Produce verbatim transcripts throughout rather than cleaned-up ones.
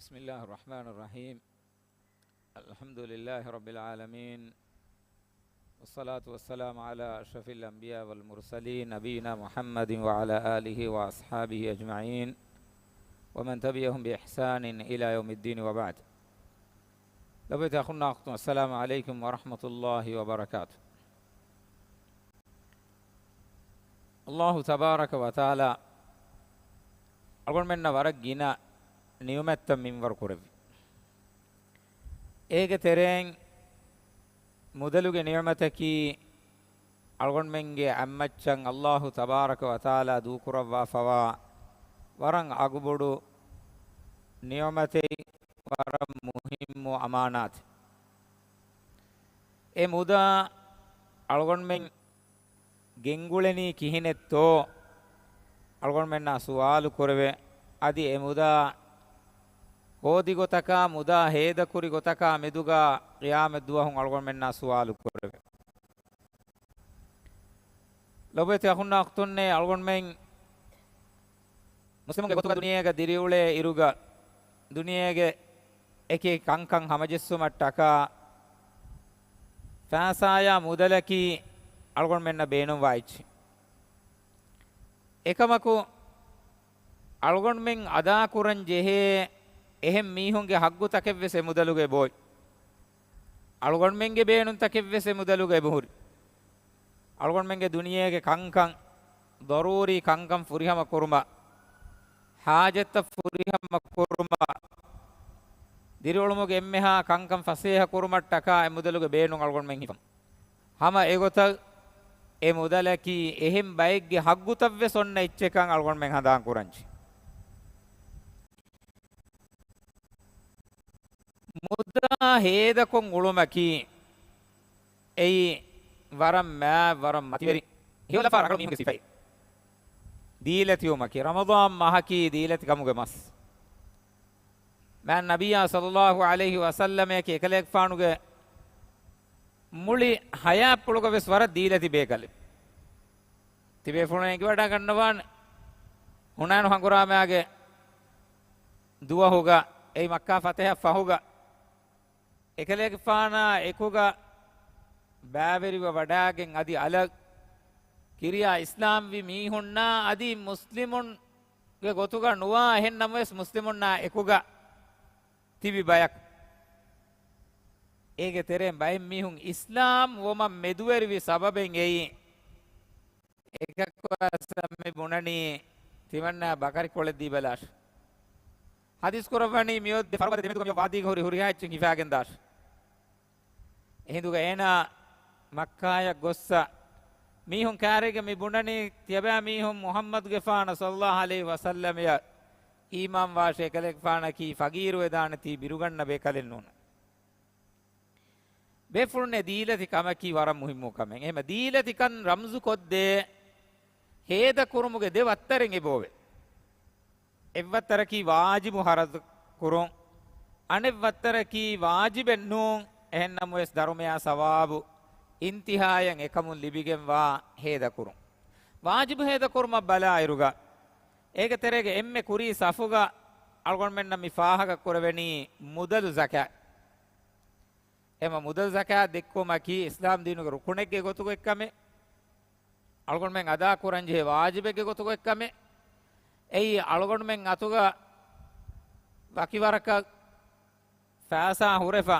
بسم الله الرحمن الرحيم. الحمد لله رب العالمين. والصلاة والسلام على أشرف الأنبياء والمرسلين نبينا محمد وعلى آله وأصحابه أجمعين ومن تبعهم بإحسان إلى يوم الدين وبعد. ލޮބުވެތި އަޚުންނާ އުޚްތުން، السلام عليكم ورحمة الله وبركاته. ﷲ ތަބާރަކަ ވަތަޢާލާ އަޅުގަނޑުމެންނަށް ވަރަށް ގިނަ ނިޢުމަތްތައް މިންވަރު ކުރެއްވި. އޭގެ ތެރެއިން މުދަލުގެ ނިޢުމަތަކީ އަޅުގަނޑުމެންގެ އަތްމައްޗަށް ﷲ ތަބާރަކަ ވަތަޢާލާ ދޫކުރައްވާފަވާ ވަރަށް އަގުބޮޑު ނިޢުމަތެއް، ވަރަށް މުހިއްމު އަމާނާތެއް. އެ މުދާ އަޅުގަނޑުމެން ގެންގުޅެނީ ކިހިނެއްތޯ؟ އަޅުގަނޑުމެންނާ ސުވާލު ކުރެވޭ. އަދި އެ މުދާ ހޯދި ގޮތަކާ، މުދާ ހޭދަކުރި ގޮތަކާ މެދުގަ ޤިޔާމަތް ދުވަހު އަޅުގަނޑުމެންނާ ސުވާލު ކުރެވޭ. ލޮބުވެތި އަޚުންނާ އުޚްތުންނޭ، އަޅުގަނޑުމެން މުސްލިމުންގެ ގޮތުގަ ދުނިޔޭގަ ދިރިއުޅޭ އިރުގަ، ދުނިޔޭގެ އެކި ކަންކަން ހަމަޖެއްސުމަށްޓަކާ ފައިސާޔާ މުދަލަކީ އަޅުގަނޑުމެންނަށް ބޭނުންވާ އެއްޗެއް. އެކަމަކު، އަޅުގަނޑުމެން އަދާކުރަން ޖެހޭ އެހެން މީހުންގެ ހައްގުތަކެއްވެސް އެ މުދަލުގަ އެބައޮތް. އަޅުގަނޑުމެންގެ ބޭނުންތަކެއްވެސް އެ މުދަލުގަ އެބަހުރި. އަޅުގަނޑުމެންގެ ދުނިޔޭގެ ކަންކަން، ޟަރޫރީ ކަންކަން ފުރިހަމަ ކުރުމަށް، ޙާޖަތްތައް ފުރިހަމަ ކުރުމަށް، ދިރިއުޅުމުގެ އެންމެހާ ކަންކަން ފަސޭހަ ކުރުމަށްޓަކާ އެ މުދަލުގެ ބޭނުން އަޅުގަނޑުމެން ހިފަން. ހަމަ އެގޮތަށް އެ މުދަލަކީ އެހެން ބައެއްގެ ހައްގުތައްވެސް އޮންނަ އެއްޗެއްކަން އަޅުގަނޑުމެން ހަނދާން ކުރަންޖެ. މުދާ ހޭދަކޮށް އުޅުމަކީ އެއީ ވަރަށް މާތް، ވަރަށް މަތިވެރި، ހެޔޮލަފާ ރަނގަޅު މީހުންގެ ސިފައެއް. ދީލަތިވުމަކީ، ރަމަޟާން މަހަކީ ދީލަތިކަމުގެ މަސް. މާތް ނަބިއްޔާ ޞައްލައްލާހު ޢަލައިހި ވަސައްލަމަކީ އެކަލޭގެފާނުގެ މުޅި ޙަޔާތްޕުޅުގަ ވެސް ވަރަށް ދީލަތި ބޭކަލެއް. ތިބޭފުޅުން އެނގިވަޑައިގަންނަވާނެ، ހުނައިނު ހަނގުރާމައިގެ ދުވަހުގަ، އެއީ މައްކާ ފަތަޙަ ފަހުގަ، އެކަލޭގެފާނާ އެކުގަ ބައިވެރިވެ ވަޑައިގެން އަދި އަލަށް ކިރިޔާ އިސްލާމްވި މީހުންނާ އަދި މުސްލިމުންގެ ގޮތުގަ ނުވާ، އެހެން ނަމަވެސް މުސްލިމުންނާ އެކުގަ ތިބި ބަޔަކު. އޭގެ ތެރެއިން ބައެއް މީހުން އިސްލާމް ވުމަށް މެދުވެރިވި ސަބަބެއް އެއީ، އެކަކު އަސް މި ބުނަނީ ތިމަންނަ ބަކަރިކޮޅެއް ދީބަލާށި. ޙަދީޘް ކުރައްވަނީ މިއޮތް ދެ ފަރުބަދަ ދެމެދުގަ މިއޮތް ވާދީގަ ހުރި ހުރިހާ އެއްޗެއް ހިފާގެން ދާށި. އެހިނދުގަ އޭނާ މައްކާޔަށް ގޮއްސަ މީހުން ކާރޭގަ މި ބުނަނީ ތިޔަބައި މީހުން މުޙައްމަދުގެފާނަށް ޞައްލައްލާހު ޢަލައިހި ވަސައްލަމަޔަށް އީމާންވާށޭ، އެކަލޭގެފާނަކީ ފަގީރުވެދާނެތީ ބިރުގަންނަ ބޭކަލެއް ނޫން. ބޭފުޅުންނޭ ދީލަތި ކަމަކީ ވަރަށް މުހިއްމު ކަމެއް. އެހެމަ ދީލަތިކަން ރަމްޒުކޮށްދޭ ހޭދަކުރުމުގެ ދެ ވައްތަރެއް އެބައޮވޭ. އެއްވައްތަރަކީ ވާޖިބު ޚަރަދު ކުރުން، އަނެއް ވައްތަރަކީ ވާޖިބެއް ނޫން، އެހެންނަމަވެސް ދަރުމަޔާ ސަވާބު އިންތިހާޔަށް އެކަމުން ލިބިގެންވާ ހޭދަކުރުން. ވާޖިބު ހޭދަކުރުމަށް ބަލާއިރުގަ، އޭގެ ތެރޭގެ އެންމެ ކުރީ ސަފުގަ އަޅުގަނޑުމެންނަށް މި ފާހަގަ ކުރެވެނީ މުދަލު ޒަކާތް. އެމަ މުދަލު ޒަކާތް ދެއްކުމަކީ އިސްލާމް ދީނުގެ ރުކުނެއްގެ ގޮތުގައި ކަމެއް، އަޅުގަނޑުމެން އަދާ ކުރަން ޖެހޭ ވާޖިބެއްގެ ގޮތުގައި ކަމެއް. އެއީ އަޅުގަނޑުމެން އަތުގަ ވަކިވަރަކަށް ފައިސާ ހުރެފަ،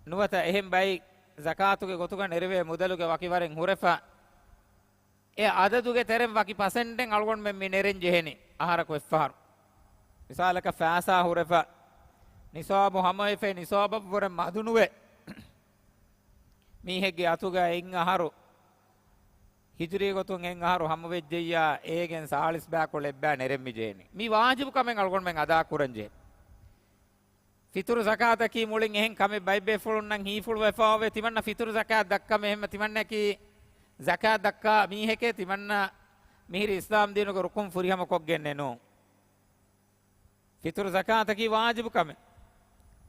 ނުވަތަ އެހެން ބައި ޒަކާތުގެ ގޮތުގަ ނެރެވޭ މުދަލުގެ ވަކިވަރެއް ހުރެފަ، އެ އަދަދުގެ ތެރެން ވަކި ޕަސެންޓެއް އަޅުގަނޑުމެން މި ނެރެން ޖެހެނީ އަހަރަކު އެއްފަހަރު. މިސާލަކަށް ފައިސާ ހުރެފަ، ނިޞާބު ހަމަވެފައި ނިޞާބަށްވުރެ މަދުނުވެ، މީހެއްގެ އަތުގަ އެއް އަހަރު، ހިޖުރީ ގޮތުން އެއް އަހަރު ހަމަވެއްޖެއްޔާ، އޭގެން ސާޅީސް ބައިކޮޅު އެއްބައި ނެރެން މި ޖެހެނީ. މި ވާޖިބު ކަމެއް އަޅުގަނޑުމެން އަދާ ކުރަން ޖެހޭ. ފިތުރު ޒަކާތަކީ މުޅިން އެހެން ކަމެއް ބައެއް ބޭފުޅުންނަށް ހީފުޅުވެފަ އޮވޭ. ތިމަންނަ ފިތުރު ޒަކާތް ދައްކަމޭ، އެހެންމަ ތިމަންނައަކީ ޒަކާތް ދައްކާ މީހެކޭ، ތިމަންނަ މިހިރީ އިސްލާމް ދީނުގެ ރުކުން ފުރިހަމަ ކޮށްގެންނެއް ނޫން. ފިތުރު ޒަކާތަކީ ވާޖިބު ކަމެއް.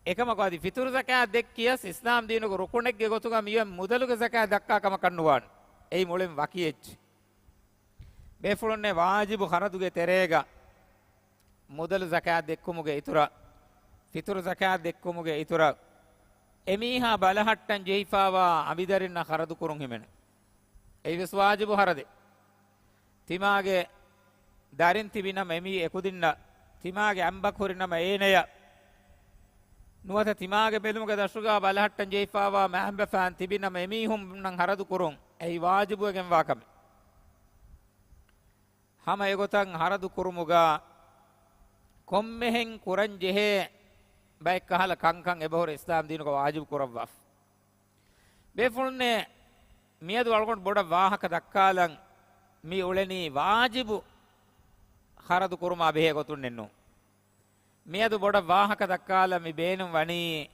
އެކަމަކު އަދި ފިތުރު ޒަކާތް ދެއްކިޔަސް އިސްލާމް ދީނުގެ ރުކުނެއްގެ ގޮތުގަ މިއޮތް މުދަލުގެ ޒަކާތް ދައްކާ ކަމަކަށް ނުވާނެ. އެއީ މުޅިން ވަކި އެއްޗެއް. ބޭފުޅުންނޭ ވާޖިބު ޚަރަދުގެ ތެރޭގަ މުދަލު ޒަކާތް ދެއްކުމުގެ އިތުރަށް ފިތުރު ޒަކާތް ދެއްކުމުގެ އިތުރަށް އެމީހާ ބަލަހައްޓަން ޖެހިފާވާ އަނބިދަރިންނަށް ޚަރަދު ކުރުން ހިމެނޭ. އެއީވެސް ވާޖިބު ޚަރަދެއް. ތިމާގެ ދަރިން ތިބިނަމަ އެމީ އެކުދިންނަށް، ތިމާގެ އަނބަކު ހުރިނަމަ އޭނަޔަށް، ނުވަތަ ތިމާގެ ބެލުމުގެ ދަށުގާ ބަލަހައްޓަން ޖެހިފާވާ މައިންބަފައިން ތިބިނަމަ އެމީހުންނަށް ޚަރަދު ކުރުން އެއީ ވާޖިބުވެގެންވާ ކަމެއް. ހަމަ އެގޮތަށް ޚަރަދު ކުރުމުގަ ކޮންމެހެން ކުރަން ޖެހޭ ބައެއް ކަހަލަ ކަންކަން އެބަހުރި އިސްލާމް ދީނުގަ ވާޖިބު ކުރައްވާފަ. ބޭފުޅުންނޭ، މިއަދު އަޅުގަނޑު ބޮޑަށް ވާހަކަ ދައްކާލަން މި އުޅެނީ ވާޖިބު ޚަރަދު ކުރުމާ ބެހޭ ގޮތުންނެއްނު. މިއަދު ބޮޑަށް ވާހަކަ ދައްކާލަން މި ބޭނުން ވަނީ،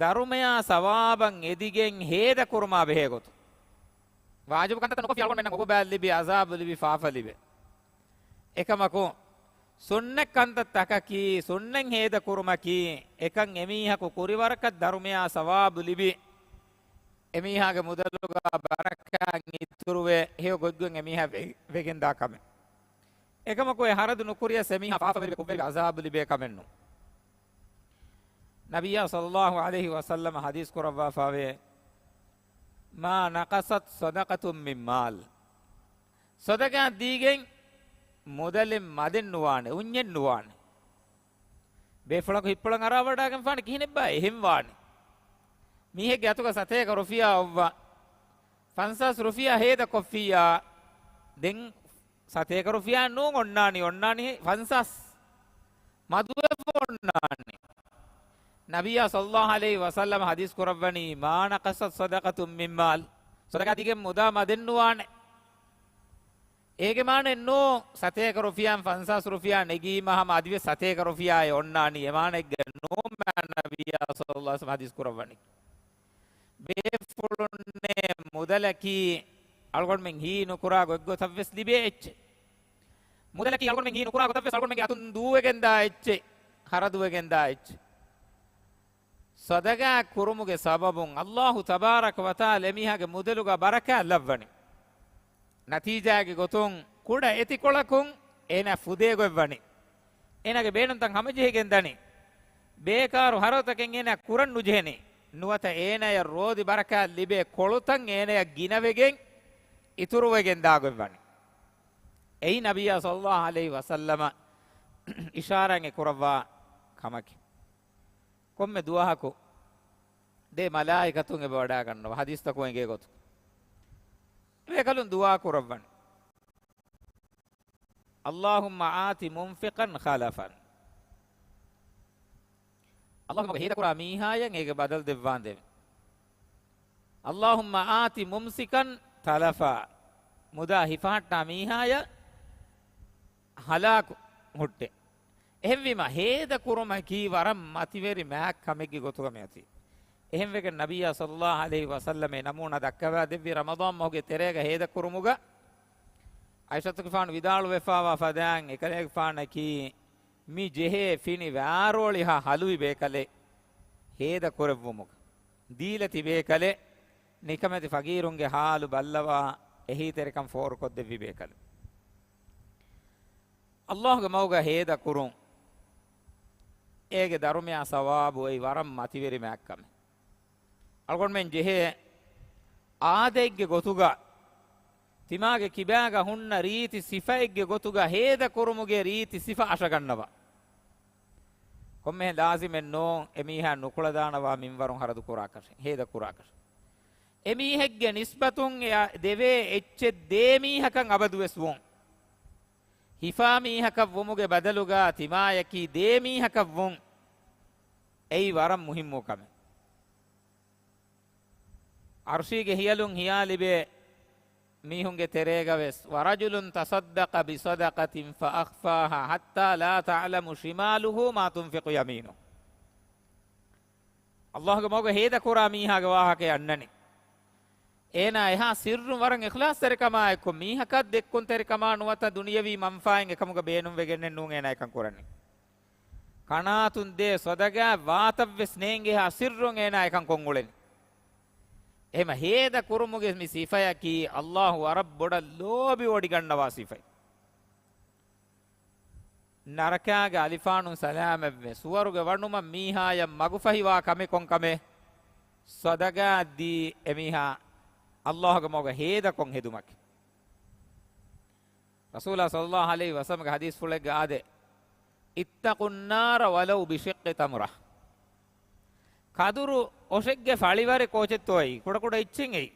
ދަރުމަޔާ ސަވާބަށް އެދިގެން ހޭދަ ކުރުމާ ބެހޭ ގޮތުން. ވާޖިބު ކަންތައްތައް ނުކޮށްފި އަޅުގަނޑުމެންނަށް އުޤުބާ ލިބި، ޢަޒާބު ލިބި، ފާފަ ލިބޭ. އެކަމަކު، ސުންނަތް ކަންތައްތަކަކީ، ސުންނަތް ހޭދަ ކުރުމަކީ، އެކަން އެމީހަކު ކުރި ވަރަކަށް ދަރުމަޔާ ސަވާބު ލިބި، އެމީހާގެ މުދަލުގާ ބަރަކާތް އިތުރުވެ، ހެޔޮ ގޮތްގޮތް އެމީހާ ވެ-، ވެގެންދާ ކަމެއް. އެކަމަކު އެ ޚަރަދު ނުކުރިޔަސް އެމީހާ ފާފަވެރިވެ ކުށްވެރިވެ ޢަޒާބު ލިބޭ ކަމެއްނު. ނަބިއްޔާ ޞައްލައްލާހު ޢަލައިހި ވަސައްލަމަ ޙަދީޘް ކުރައްވާފަވޭ، "މާ ނަޤަޞަތް ޞަދަޤަތުން މިން މާލް." ޞަދަޤާތް ދީގެން މުދަލެއް މަދެއް ނުވާނެ، އުންޏެއް ނުވާނެ. ބޭފުޅަކު ހިތްޕުޅަށް އަރާވަޑާގެންފާނެ ކިހިނެއްބާ އެހެން ވާނެ؟ މީހެއްގެ އަތުގަ ސަތޭކަ ރުފިޔާ އޮއްވާ، ފަންސާސް ރުފިޔާ ހޭދަ ކޮށްފިއްޔާ، ދެން ސަތޭކަ ރުފިޔާ ނޫން އޮންނާނީ، އޮންނާނީ ފަންސާސް. މަދުވެފަ އޮންނާނީ. ނަބިއްޔާ ޞައްލައްލާހު ޢަލައިހި ވަސައްލަމަ ޙަދީޘް ކުރައްވަނީ، "މާ ނަޤަޞަތް ޞަދަޤަތުން މިން މާލް." ޞަދަޤާތް ދީގެން މުދާ މަދެއް ނުވާނެ. އޭގެ މާނައެއްނޫން، ސަތޭކަ ރުފިޔާއިން ފަންސާސް ރުފިޔާ ނެގީމަ ހަމަ އަދިވެސް ސަތޭކަ ރުފިޔާއެއް އޮންނާނީ. އެ މާނައެއްގަ ނޫން ނަބިއްޔާ ޞައްލައްލާހު ޢަލައިހި ވަސައްލަމަ ޙަދީޘް ކުރައްވަނީ. ބޭފުޅުންނޭ، މުދަލަކީ އަޅުގަނޑުމެން ހީ ނުކުރާ ގޮތްގޮތަށްވެސް ލިބޭ އެއްޗެއް. މުދަލަކީ އަޅުގަނޑުމެން ހީ ނުކުރާ ގޮތަށްވެސް އަޅުގަނޑުމެންގެ އަތުން ދޫވެގެންދާ އެއްޗެއް، ޚަރަދުވެގެންދާ އެއްޗެއް. ޞަދަޤާތް ކުރުމުގެ ސަބަބުން ﷲ ތަބާރަކަ ވަތަޢާލާ އެމީހާގެ މުދަލުގަ ބަރަކާތް ލައްވަނީ. ނަތީޖާގެ ގޮތުން ކުޑަ އެތިކޮޅަކުން އޭނާ ފުދޭ ގޮތްވަނީ. އޭނާގެ ބޭނުންތައް ހަމަޖެހިގެން ދަނީ. ބޭކާރު ޚަރަދުތަކެއް އޭނާ ކުރަން ނުޖެހެނީ. ނުވަތަ އޭނާޔަށް ރޯދި ބަރަކާތް ލިބޭ ކޮޅުތައް އޭނާޔަށް ގިނަވެގެން އިތުރުވެގެން ދާގޮތްވަނީ. އެއީ ނަބިއްޔާ ޞައްލައްލާހު ޢަލައިހި ވަސައްލަމަ އިޝާރާތް އެ ކުރައްވާ ކަމަކީ. ކޮންމެ ދުވަހަކު ދެ މަލާއިކަތުން އެބަ ވަޑާގަންނަވާ، ޙަދީޘްތަކުން އެނގޭ ގޮތުން. ބޭކަލުން ދުޢާ ކުރައްވަން. اللهم آت منفقا خلفا. ﷲ މަގަށް ހޭދަކުރާ މީހާޔަށް އޭގެ ބަދަލު ދެއްވާނދޭވެ. اللهم آت ممسكا تلفا. މުދާ ހިފަހައްޓާ މީހާޔަށް ހަލާކު ހުއްޓޭ. އެހެންވީމަ، ހޭދަ ކުރުމަކީ ވަރަށް މަތިވެރި މާތް ކަމެއްގެ ގޮތުގަ މިއޮތީ. އެހެންވެގެން ނަބިއްޔާ ޞައްލައްލާހު ޢަލައިހި ވަސައްލަމަ އެ ނަމޫނާ ދައްކަވާ ދެއްވި ރަމަޟާން މަހުގެ ތެރޭގަ ހޭދަ ކުރުމުގަ. ޢާއިޝަތުގެފާނު ވިދާޅުވެފާވާ ފަދައިން އެކަލޭގެފާނަކީ، މި ޖެހޭ ފިނި ވާރޯޅިހާ ހަލުވި ބޭކަލެއް ހޭދަ ކުރެއްވުމުގަ. ދީލަތި ބޭކަލެއް، ނިކަމެތި ފަގީރުންގެ ޙާލު ބައްލަވާ، އެހީތެރިކަން ފޯރުކޮށްދެއްވި ބޭކަލެއް. ﷲގެ މަގުގަ ހޭދަ ކުރުން، އޭގެ ދަރުމަޔާ ސަވާބު އެއީ ވަރަށް މަތިވެރި މާތް ކަމެއް. އަޅުގަނޑުމެން ޖެހޭ އާދައެއްގެ ގޮތުގަ، ތިމާގެ ކިބާގަ ހުންނަ ރީތި ސިފައެއްގެ ގޮތުގަ ހޭދަ ކުރުމުގެ ރީތި ސިފަ އަށަގަންނަވާ. ކޮންމެހެން ލާޒިމެއް ނޫން އެމީހާ ނުކުޅަދާނަވާ މިންވަރުން ޚަރަދު ކުރާކަށެއް، ހޭދަ ކުރާކަށެއް. އެމީހެއްގެ ނިސްބަތުން އެއަށް ދެވޭ އެއްޗެއް ދޭ މީހަކަށް އަބަދުވެސް ވުން. ހިފާ މީހަކަށް ވުމުގެ ބަދަލުގަ ތިމާޔަކީ ދޭ މީހަކަށް ވުން. އެއީ ވަރަށް މުހިއްމު ކަމެއް. ޢަރުޝީގެ ހިޔަލުން ހިޔާ ލިބޭ މީހުންގެ ތެރޭގަވެސް، ورجل تصدق بصدقة فأخفاها حتى لا تعلم شماله ما تنفق يمينه. ﷲގެ މަގުގަ ހޭދަކުރާ މީހާގެ ވާހަކައެއް އަންނަނީ. އޭނާ އެހާ ސިއްރުން ވަރަށް އިޚްލާޞްތެރިކަމާ އެއްކޮށް، މީހަކަށް ދެއްކުންތެރިކަމާ ނުވަތަ ދުނިޔަވީ މަންފާއެއް އެކަމުގަ ބޭނުންވެގެންނެއް ނޫން އޭނާ އެކަން ކުރަނީ. ކަނާތުން ދޭ ޞަދަޤާތް ވާތައްވެސް ނޭނގޭހާ ސިއްރުން އޭނާ އެކަން ކޮށް އުޅެނީ. އެހެމަ ހޭދަ ކުރުމުގެ މި ސިފަޔަކީ ﷲ ވަރަށް ބޮޑަށް ލޯބިވޮޑިގަންނަވާ ސިފައެއް. ނަރަކާގެ އަލިފާނުން ސަލާމަތްވެ، ސުވަރުގެ ވަނުމަށް މީހާޔަށް މަގުފަހިވާ ކަމެއް ކޮން ކަމެއް؟ ޞަދަގާތް ދީ އެމީހާ ﷲގެ މަގުގަ ހޭދަކޮށް ހެދުމަކީ. ރަސޫލާ ޞައްލައްލާހު ޢަލައިހި ވަސައްލަމްގެ ޙަދީޘްފުޅެއްގަ އާދޭ، "اتقوا النار ولو بشق تمرة." ކަދުރު އޮށެއްގެ ފަޅިވަރެއް ކޯޗެއްތޯއި، ކުޑަކުޑަ އެއްޗެއް އެއީ.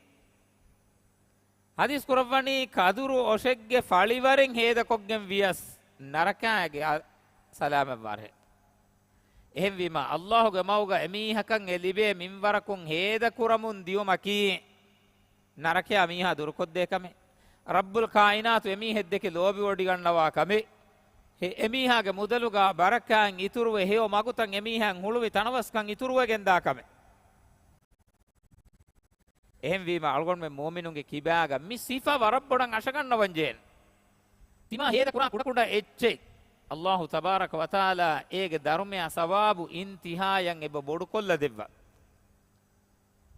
ޙަދީޘް ކުރައްވަނީ ކަދުރު އޮށެއްގެ ފަޅިވަރެއް ހޭދަކޮށްގެން ވިޔަސް ނަރަކާގެ އަ-، ސަލާމަތްވާރޭ. އެހެންވީމަ، ﷲގެ މަގުގަ އެމީހަކަށް އެ ލިބޭ މިންވަރަކުން ހޭދަކުރަމުން ދިޔުމަކީ، ނަރަކަޔާ މީހާ ދުރުކޮށްދޭ ކަމެއް. ރައްބުލް ކާއިނާތު އެމީހެއްދެކެ ލޯބިވޮޑިގަންނަވާ ކަމެއް. އެ-، އެމީހާގެ މުދަލުގަ ބަރަކާތް އިތުރުވެ، ހެޔޮ މަގުތައް އެމީހާއަށް ހުޅުވި ތަނަވަސްކަން އިތުރުވެގެންދާ ކަމެއް. އެހެންވީމަ، އަޅުގަނޑުމެން މުއުމިނުންގެ ކިބާގަ މި ސިފަ ވަރަށް ބޮޑަށް އަށަގަންނަވަން ޖެހޭނެ. ތިމާ ހޭދަކުރާ ކުޑަކުޑަ އެއްޗެއް ﷲ ތަބާރަކަ ވަތަޢާލާ އޭގެ ދަރުމަޔާ ސަވާބު އިންތިހާޔަށް އެބަ ބޮޑުކޮށްލަ ދެއްވާ.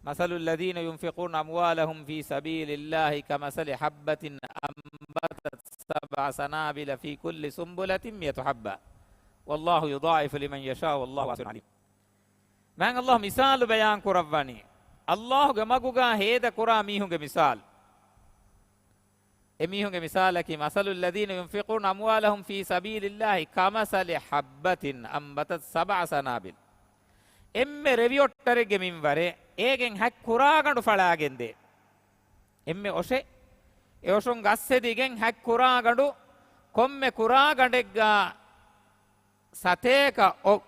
مَثَلُ الَّذِينَ يُنْفِقُونَ أَمْوَالَهُمْ فِي سَبِيلِ اللَّهِ كَمَثَلِ حَبَّةٍ أَنْبَتَتْ سَبْعَ سَنَابِلَ فِي كُلِّ سُنْبُلَةٍ مِائَةُ حَبَّةٍ وَاللَّهُ يُضَاعِفُ لِمَنْ يَشَاءُ وَاللَّهُ وَاسِعٌ عَلِيمٌ. މާތް ﷲ މިސާލު ބަޔާން ކުރައްވަނީ، ﷲގެ މަގުގަ ހޭދަ ކުރާ މީހުންގެ މިސާލު. އެމީހުންގެ މިސާލަކީ، مَثَلُ الَّذِينَ يُنْفِقُونَ أَمْوَالَهُمْ فِي سَبِيلِ اللَّهِ كَمَثَلِ حَبَّةٍ أَنْبَتَتْ سَبْعَ سَنَابِلَ. އެންމެ ރެވިއޮއްޓަރެއްގެ މިންވަރެއް، އޭގެން ހަތް ކުރާގަނޑު ފަޅާގެންދޭ. އެންމެ އޮށެއް، އެ އޮށުން ގަސް ހެދިގެން ހަތް ކުރާގަނޑު، ކޮންމެ ކުރާގަނޑެއްގަ ސަތޭކަ އޮށް.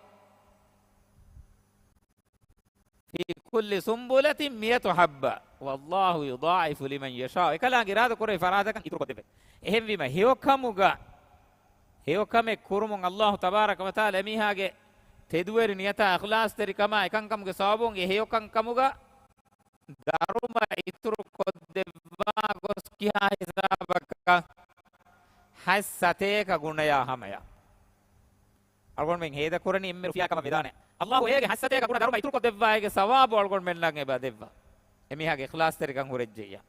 فِي كُلِّ سُنْبُلَةٍ مِائَةُ حَبَّةٍ وَاللَّهُ يُضَاعِفُ لِمَنْ يَشَاءُ. އެކަލާނގެ އިރާދަ ކުރެވި ފަރާތަކަށް އިތުރު ކޮށްދެއްވޭ. އެހެންވީމަ، ހެޔޮކަމުގަ، ހެޔޮކަމެއް ކުރުމުން ﷲ ތަބާރަކަ ވަތަޢާލާ އެމީހާގެ ތެދުވެރި ނިޔަތާ އިޚްލާޞްތެރިކަމާ އެކަންކަމުގެ ސަބަބުން އެ ހެޔޮކަންކަމުގަ ދަރުމަ އިތުރު ކޮށްދެއްވާ ގޮސް ކިހާ ހިސާބަކަށް؟ ހަތް ސަތޭކަ ގުނަޔާ ހަމަޔަށް. އަޅުގަނޑުމެން ހޭދަ ކުރަނީ އެންމެ ރުފިޔާ ކަމަށް ވެދާނެ. ﷲ އޭގެ ހަތް ސަތޭކަ ގުނަ ދަރުމަ އިތުރު ކޮށްދެއްވާ އޭގެ ސަވާބު އަޅުގަނޑުމެންނަށް އެބަ ދެއްވާ. އެމީހާގެ އިޚްލާޞްތެރިކަން ހުރެއްޖެއްޔާ.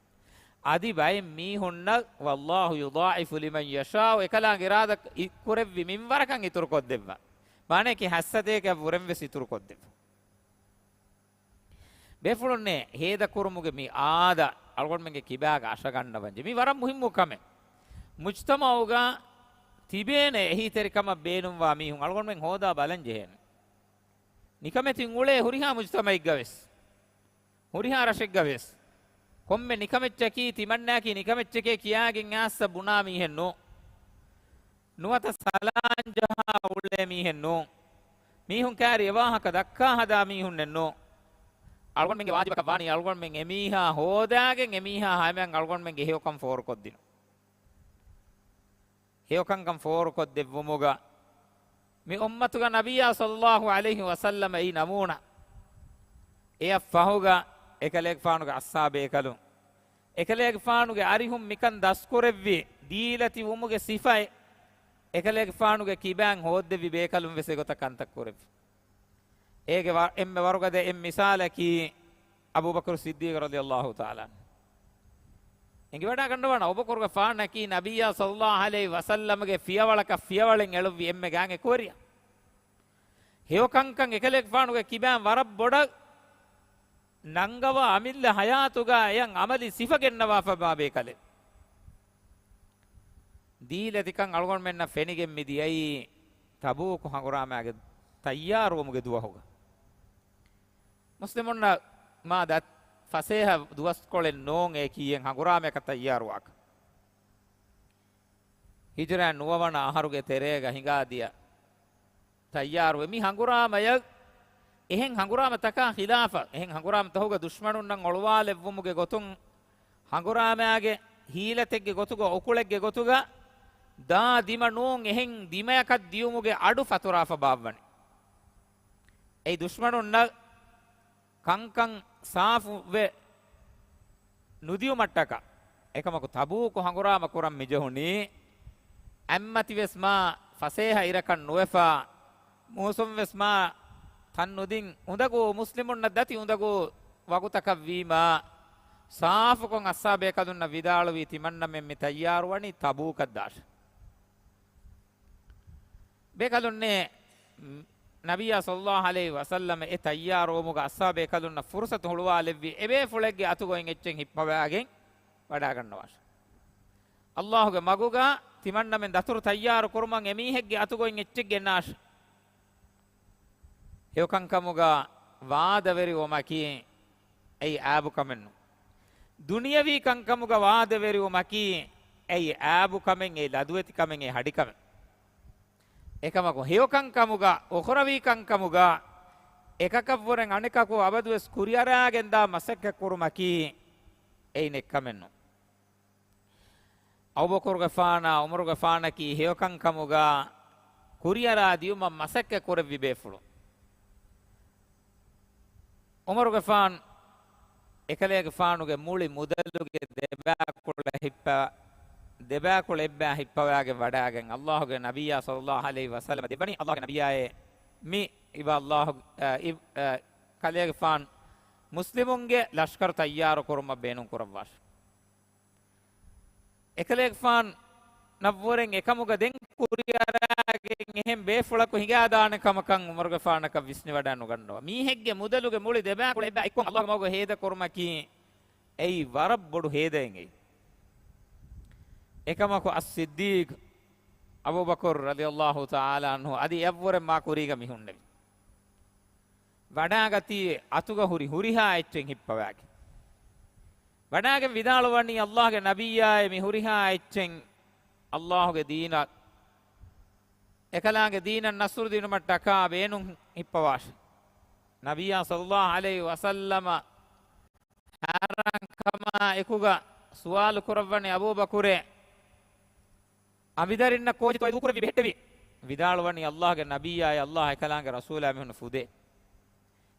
އަދި ބައެއް މީހުންނަށް، وَاللَّهُ يُضَاعِفُ لِمَنْ يَشَاءُ، އެކަލާނގެ އިރާދަ އި-، ކުރެއްވި މިންވަރަކަށް އިތުރު ކޮށްދެއްވާ. މާނައަކީ ހަތް ސަތޭކައަށް ވުރެން ވެސް އިތުރު ކޮށްދެއްވާ. ބޭފުޅުންނޭ، ހޭދަ ކުރުމުގެ މި އާދަ އަޅުގަނޑުމެންގެ ކިބާގަ އަށަގަންނަވަންޖެ. މި ވަރަށް މުހިއްމު ކަމެއް. މުޖްތަމަޢުގަ ތިބޭނެ އެހީތެރިކަމަށް ބޭނުންވާ މީހުން އަޅުގަނޑުމެން ހޯދާ ބަލަން ޖެހޭނެ. ނިކަމެތިން އުޅޭ ހުރިހާ މުޖްތަމަޢެއްގަ ވެސް، ހުރިހާ ރަށެއްގަ ވެސް، ކޮންމެ ނިކަމެއްޗަކީ ތިމަންނައަކީ ނިކަމެއްޗެކޭ ކިޔާގެން އައިސް ބުނާ މީހެއް ނޫން. ނުވަތަ ސަލާން ޖަހާ އުޅޭ މީހެއް ނޫން. މީހުން ކައިރި އެވާހަކަ ދައްކާ ހަދާ މީހުންނެއް ނޫން. އަޅުގަނޑުމެންގެ ވާޖިބަކަށް ވާނީ އަޅުގަނޑުމެން އެމީހާ ހޯދާގެން އެމީހާ ހަމައަށް އަޅުގަނޑުމެންގެ ހެޔޮކަން ފޯރުކޮށްދިނުން. ހެޔޮކަންކަން ފޯރުކޮށްދެއްވުމުގަ މި އުއްމަތުގަ ނަބިއްޔާ ޞައްލައްލާހު ޢަލައިހި ވަސައްލަމަ އެއީ ނަމޫނާ. އެއަށް ފަހުގަ އެކަލޭގެފާނުގެ އަޞްޙާބޭކަލުން، އެކަލޭގެފާނުގެ އަރިހުން މިކަން ދަސްކުރެއްވި ދީލަތިވުމުގެ ސިފައެއް، އެކަލޭގެފާނުގެ ކިބާން ހޯއްދެވި ބޭކަލުން ވެސް އެގޮތަށް ކަންތައް ކުރެއްވި. އޭގެ ވަ-، އެންމެ ވަރުގަދަ އެއް މިސާލަކީ އަބޫބަކުރު ޞިއްދީޤު ރަޟިޔައްލާހު ތަޢާލާ ޢަންހު. އެނގިވަޑާގަންނަވާނެ އަބޫބަކުރުގެފާނަކީ ނަބިއްޔާ ޞައްލައްލާހު ޢަލައިހި ވަސައްލަމަގެ ފިޔަވަޅަކަށް ފިޔަވަޅެއް އެޅުއްވި އެންމެ ގާތް އެކުވެރިޔާ. ހެޔޮކަންކަން އެކަލޭގެފާނުގެ ކިބާން ވަރަށް ބޮޑަށް ނަންގަވާ އަމިއްލަ ޙަޔާތުގަ އެޔަށް ޢަމަލީ ސިފަ ގެންނަވާފަ މާ ބޭކަލެއް. ދީލަތިކަން އަޅުގަނޑުމެންނަށް ފެނިގެން މި ދިޔައީ ތަބޫކު ހަނގުރާމައިގެ ތައްޔާރުވުމުގެ ދުވަހުގަ. މުސްލިމުންނަށް މާ ދަތް ފަސޭހަ ދުވަސްކޮޅެއް ނޫން އެއީ ކީއެއް ހަނގުރާމަޔަކަށް ތައްޔާރުވާކަށް. ހިޖުރައިން ނުވަވަނަ އަހަރުގެ ތެރޭގަ ހިނގާދިޔަ ތައްޔާރުވެ މި ހަނގުރާމަޔަށް އެހެން ހަނގުރާމަތަކާ ޚިލާފަށް، އެހެން ހަނގުރާމަތަކުގަ ދުޝްމަނުންނަށް އޮޅުވާލެއްވުމުގެ ގޮތުން، ހަނގުރާމައިގެ ހީލަތެއްގެ ގޮތުގަ، އުކުޅެއްގެ ގޮތުގަ ދާ ދިމަ ނޫން އެހެން ދިމަޔަކަށް ދިޔުމުގެ އަޑު ފަތުރާފަ ބާއްވަނީ. އެއީ ދުޝްމަނުންނަށް ކަންކަން ސާފުވެ ނުދިޔުމަށްޓަކާ، އެކަމަކު ތަބޫކު ހަނގުރާމަ ކުރަން މިޖެހުނީ، އެއްމަތިވެސް މާ ފަސޭހަ އިރަކަށް ނުވެފަ، މޫސުންވެސް މާ ތަން ނުދިން، އުނދަގޫ މުސްލިމުންނަށް ދަތި އުނދަގޫ ވަގުތަކަށް ވީމާ، ސާފުކޮށް އަޞްޙާބޭކަލުންނަށް ވިދާޅުވީ، ތިމަންނަމެން މި ތައްޔާރުވަނީ ތަބޫކަށް ދާށޭ. ބޭކަލުންނޭ، ނަބިއްޔާ ޞައްލައްލާހު ޢަލައިހި ވަސައްލަމަ އެ ތައްޔާރުވުމުގަ އަޞްޙާބޭކަލުންނަށް ފުރުޞަތު ހުޅުވާލެއްވި އެބޭފުޅެއްގެ އަތުގައިން އެއްޗެއް ހިއްޕަވާގެން ވަޑާގަންނަވާށެ. ﷲގެ މަގުގަ ތިމަންނަމެން ދަތުރު ތައްޔާރު ކުރުމަށް އެމީހެއްގެ އަތުގައިން އެއްޗެއް ގެންނާށެ. ހެޔޮކަންކަމުގަ ވާދަވެރިވުމަކީ އެއީ އާބުކަމެއްނު. ދުނިޔަވީ ކަންކަމުގަ ވާދަވެރިވުމަކީ އެއީ އާބުކަމެއް، އެއީ ލަދުވެތިކަމެއް، އެއީ ހަޑިކަމެއް. އެކަމަކު ހެޔޮކަންކަމުގަ، އުޚްރަވީ ކަންކަމުގަ އެކަކަށްވުރެން އަނެކަކު އަބަދުވެސް ކުރިއަރާގެންދާ މަސައްކަތްކުރުމަކީ އެއީ ނެއްކަމެއްނު. އަބޫބަކުރުގެފާނާ ޢުމަރުގެފާނަކީ ހެޔޮކަންކަމުގަ ކުރިއަރާ ދިޔުމަށް މަސައްކަތް ކުރެއްވި ބޭފުޅުން. ޢުމަރުގެފާނު އެކަލޭގެފާނުގެ މުޅި މުދަލުގެ ދެބައިކުޅަ ހިއްޕަ-، ދެބައިކުޅަ އެއްބައި ހިއްޕަވާގެން ވަޑާގެން ﷲގެ ނަބިއްޔާ ޞައްލައްލާހު ޢަލައިހި ވަސައްލަމަ ދެއްވަނީ ﷲގެ ނަބިއްޔާއޭ މި އިބަ ﷲ، އަ، އި-، އަ، ކަލޭގެފާނު މުސްލިމުންގެ ލަޝްކަރު ތައްޔާރު ކުރުމަށް ބޭނުން ކުރައްވާށި. އެކަލޭގެފާނަށްވުރެން އެކަމުގަ ދެން ކުރިއަރާގެން އެހެން ބޭފުޅަކު ހިނގާދާނެ ކަމަކަށް ޢުމަރުގެފާނަކަށް ވިސްނިވަޑައި ނުގަންނަވާ. މީހެއްގެ މުދަލުގެ މުޅި ދެބައިކުޅަ އެއްބައި އެއްކޮށް ﷲގެ މަގުގަ ހޭދަ ކުރުމަކީ އެއީ ވަރަށް ބޮޑު ހޭދައެއް އެއީ. އެކަމަކު އައްޞިއްދީޤް އަބޫބަކުރު ރަޟިޔަﷲ ތަޢާލާ ޢަންހު އަދި އެއަށްވުރެން މާ ކުރީގަ މި ހުންނެވި. ވަޑާގަތީ އަތުގަ ހުރި ހުރިހާ އެއްޗެއް ހިއްޕަވާގެން. ވަޑާގެން ވިދާޅުވަނީ ﷲގެ ނަބިއްޔާއޭ މި ހުރިހާ އެއްޗެއް ﷲގެ ދީނަށް، އެކަލާނގެ ދީނަށް ނަޞްރު ދިނުމަށްޓަކާ ބޭނުން ހިއްޕަވާށި. ނަބިއްޔާ ޞައްލައްލާހު ޢަލައިހި ވަސައްލަމަ ހައިރާންކަމާ އެކުގަ ސުވާލު ކުރައްވަނީ އަބޫބަކުރޭ، އަނބިދަރިންނަށް ކޯޗެއްތޯ ދޫކުރެއްވި ބެހެއްޓެވި؟ ވިދާޅުވަނީ ﷲގެ ނަބިއްޔާއޭ ﷲ އެކަލާނގެ ރަސޫލާ މީހުންނަށް ފުދޭ.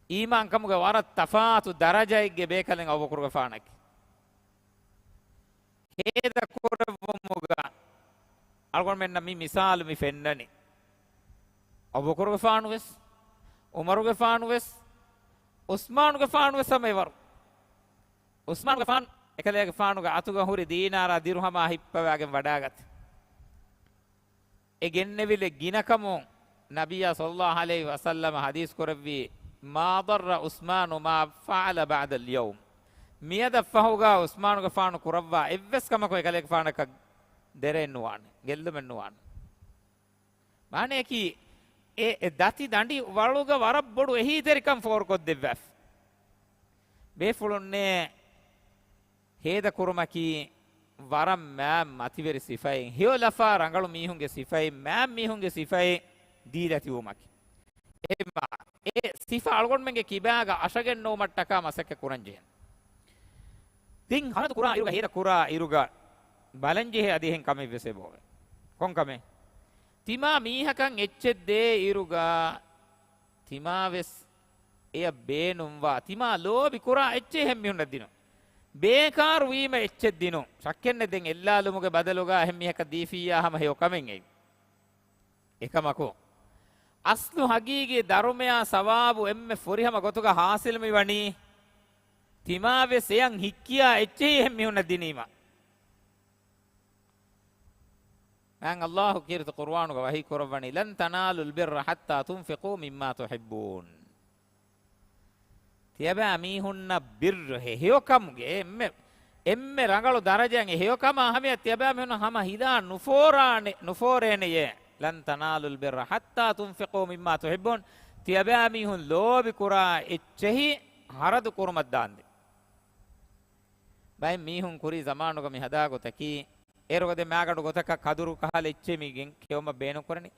އީމާންކަމުގެ ވަރަށް ތަފާތު ދަރަޖައެއްގެ ބޭކަލެއް އަބޫބަކުރުގެފާނަކީ. ހޭދަ ކުރެއްވުމުގަ އަޅުގަނޑުމެންނަށް މި މިސާލު މި ފެންނަނީ. އަބޫބަކުރުގެފާނުވެސް، ޢުމަރުގެފާނުވެސް، ޢުސްމާނުގެފާނުވެސް ހަމަ އެވަރު. ޢުސްމާނުގެފާނު އެކަލޭގެފާނުގެ އަތުގަ ހުރި ދީނާރާ ދިރުހަމާ ހިއްޕަވާގެން ވަޑާގަތީ. އެ ގެންނެވިލެއް ގިނަކަމުން ނަބިއްޔާ ޞައްލައްލާހު ޢަލައިހި ވަސައްލަމަ ޙަދީޘް ކުރެއްވީ، "ما ضر عثمان ما فعل بعد اليوم." މިއަދަށްފަހުގަ ޢުސްމާނުގެފާނު ކުރައްވާ އެއްވެސް ކަމަކު އެކަލޭގެފާނަކަށް ދެރައެއް ނުވާނެ، ގެއްލުމެއް ނުވާނެ. މާނަޔަކީ، އެ، އެ ދަތި ދަނޑި ވަޅުގަ ވަރަށް ބޮޑު އެހީތެރިކަން ފޯރުކޮށްދެއްވާފި. ބޭފުޅުންނޭ ހޭދަކުރުމަކީ ވަރަށް މާތް މަތިވެރި ސިފައެއް، ހެޔޮލަފާ ރަނގަޅު މީހުންގެ ސިފައެއް، މާތް މީހުންގެ ސިފައެއް ދީލަތިވުމަކީ. އެ މާ-، އެ ސިފަ އަޅުގަނޑުމެންގެ ކިބާގަ އަށަގެންނެވުމަށްޓަކާ މަސައްކަތް ކުރަންޖެހޭ. ތިން ހަރަދު ކުރާ އިރުގަ، ހޭދަ ކުރާ އިރުގަ ބަލަންޖެހޭ އަދި އެހެން ކަމެއްވެސް އެބައޮވޭ. ކޮންކަމެއް؟ ތިމާ މީހަކަށް އެއްޗެއް ދޭ އިރުގަ ތިމާވެސް އެޔަށް ބޭނުންވާ، ތިމާ ލޯބި ކުރާ އެއްޗެއް އެހެން މީހުންނަށް ދިނުން. ބޭކާރު ވީމަ އެއްޗެއް ދިނުން. ޝައްކެއްނެތް ދެން އެއްލާލުމުގެ ބަދަލުގަ އެހެން މީހަކަށް ދީފިއްޔާ ހަމަ ހެޔޮ ކަމެއް އެއީ. އެކަމަކު، އަސްލު ހަގީގީ ދަރުމަޔާ ސަވާބު އެންމެ ފުރިހަމަ ގޮތުގަ ހާސިލް މިވަނީ، ތިމާވެސް އެޔަށް ހިއްކިޔާ އެއްޗެހި އެހެން މީހުންނަށް ދިނީމަ. މާތް ﷲ ކީރިތި ޤުރުއާނުގަ ވަޙީ ކުރައްވަނީ، "لن تنالوا البر حتى تنفقوا مما تحبون." ތިޔަބައިމީހުންނަށް ބިއްރު ހެ-، ހެޔޮކަމުގެ އެންމެ، އެންމެ ރަނގަޅު ދަރަޖައިން އެ ހެޔޮކަމާ ހަމަޔަށް ތިޔަބައިމީހުންނަށް ހަމަ ހިލާ ނުފޯރާނެ، ނުފޯރޭނެޔޭ. "لن تنالوا البر حتى تنفقوا مما تحبون." ތިޔަބައިމީހުން ލޯބިކުރާ އެއްޗެހި ހަރަދު ކުރުމަށް ދާންދެން. ބައެއް މީހުން ކުރީ ޒަމާނުގަ މި ހަދާ ގޮތަކީ، އޭރުގަ ދެ މާގަނޑު ގޮތަކަށް ކަދުރު ކަހަލަ އެއްޗެއް މި ގެން ކެއުމަށް ބޭނުން ކުރަނީ.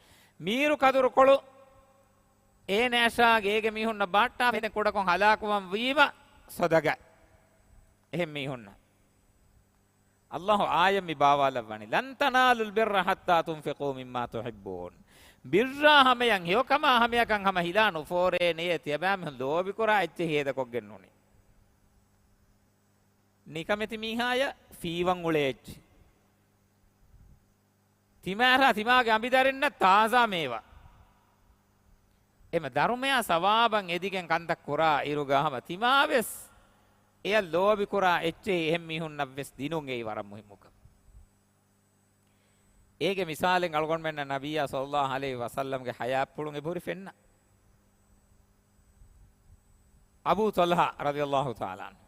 މީރު ކަދުރުކޮޅު އޭނައަށާ ގޭގެ މީހުންނަށް ބާއްޓާފަ އެދެން ކުޑަކޮށް ހަލާކުވަން ވީމަ ޞަދަގަ އެހެން މީހުންނަށް. ﷲ އާޔަތް މި ބާވާލައްވަނީ، "لن تنالوا البر حتى تنفقوا مما تحبون." ބިއްރާ ހަމަޔަށް ހެޔޮކަމާ ހަމަޔަކަށް ހަމަ ހިލާ ނުފޯރޭނެޔޭ ތިޔަބައިމީހުން ލޯބިކުރާ އެއްޗެހި ހޭދަކޮށްގެން ނޫނީ. ނިކަމެތި މީހާޔަށް ފީވަން އުޅޭ އެއްޗެއް. ތިމާއަށާ ތިމާގެ އަނބިދަރިންނަށް ތާޒާ މޭވާ. އެމަ ދަރުމަޔާ ސަވާބަށް އެދިގެން ކަންތައް ކުރާ އިރުގަ ހަމަ ތިމާވެސް އެޔަށް ލޯބިކުރާ އެއްޗެހި އެހެން މީހުންނަށްވެސް ދިނުން އެއީ ވަރަށް މުހިއްމު ކަމެއް. އޭގެ މިސާލެއް އަޅުގަނޑުމެންނަށް ނަބިއްޔާ ޞައްލައްލާހު ޢަލައިހި ވަސައްލަމްގެ ޙަޔާތްޕުޅުން އެބަހުރި ފެންނަ. އަބޫ ޠަލްޙާ ރަޟިޔައްލާހު ތަޢާލާ ޢަންހު.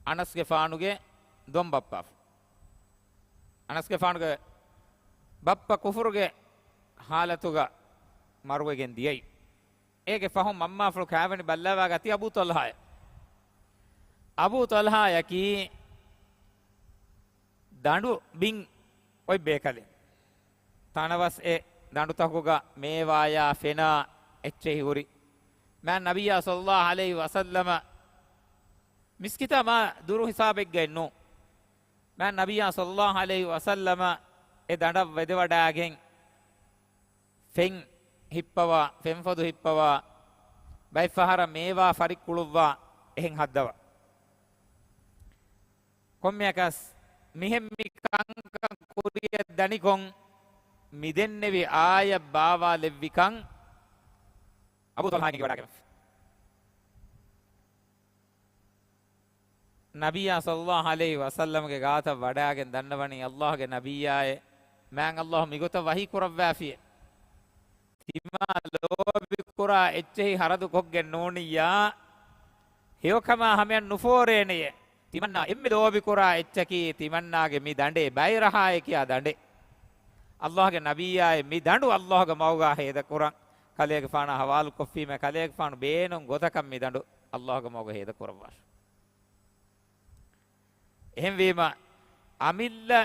އަނަސްގެފާނުގެ ދޮންބައްޕާފު. އަނަސްގެފާނުގެ ބައްޕަ ކުފުރުގެ ޙާލަތުގަ މަރުވެގެން ދިޔައީ. އޭގެ ފަހުން މަންމާފުޅު ކާވެނި ބައްލަވާ ގަތީ އަބޫ ޠަލްޙާއެއް. އަބޫ ޠަލްޙާއަކީ ދަނޑު ބިން އޮތް ބޭކަލެއް. ތަނަވަސް އެ ދަނޑުތަކުގަ މޭވާޔާ ފެނާ އެއްޗެހި ހުރި. މާތް ނަބިއްޔާ ޞައްލައްލާހު ޢަލައިހި ވަސައްލަމަ މިސްކިތާ މާ ދުރު ހިސާބެއްގައެއް ނޫން. މާތް ނަބިއްޔާ ޞައްލައްލާހު ޢަލައިހި ވަސައްލަމަ އެ ދަނޑަށް ވެދެވަޑާގެން ފެން ހިއްޕަވާ، ފެންފޮދު ހިއްޕަވާ، ބައެއްފަހަރަށް މޭވާ ފަރިއްކުޅުއްވާ، އެހެން ހައްދަވާ. ކޮންމެއަކަސް މިހެން މި ކަންކަން ކުރިޔަށް ދަނިކޮށް މިދެންނެވި އާޔަތް ބާވާލެއްވިކަން އަބޫ ޠަލްޙާ އެނގިވަޑާގެންފި. ނަބިއްޔާ ޞައްލައްލާހު ޢަލައިހި ވަސައްލަމްގެ ގާތަށް ވަޑާގެން ދަންނަވަނީ، އައްލާހުގެ ނަބިއްޔާއޭ، މާތް އައްލާހު މިގޮތަށް ވަޙީ ކުރައްވާފިއޭ. ތިމާ ލޯބިކުރާ އެއްޗެހި ހަރަދު ކޮށްގެން ނޫނިއްޔާ، ހެޔޮކަމާ ހަމަޔަށް ނުފޯރޭނެޔޭ. ތިމަންނާ އެންމެ ލޯބިކުރާ އެއްޗަކީ ތިމަންނާގެ މި ދަނޑޭ، ބައިރަހާއޭ ކިޔާ ދަނޑޭ. އައްލާހުގެ ނަބިއްޔާއޭ، މި ދަނޑު އައްލާހުގެ މަގުގަ ހޭދަކުރަން ކަލޭގެފާނާ ޙަވާލުކޮށްފީމޭ، ކަލޭގެފާނު ބޭނުން ގޮތަކަށް މި ދަނޑު އައްލާހުގެ މަގުގަ ހޭދަކުރައްވާށި. އެހެންވީމަ، އަމިއްލަ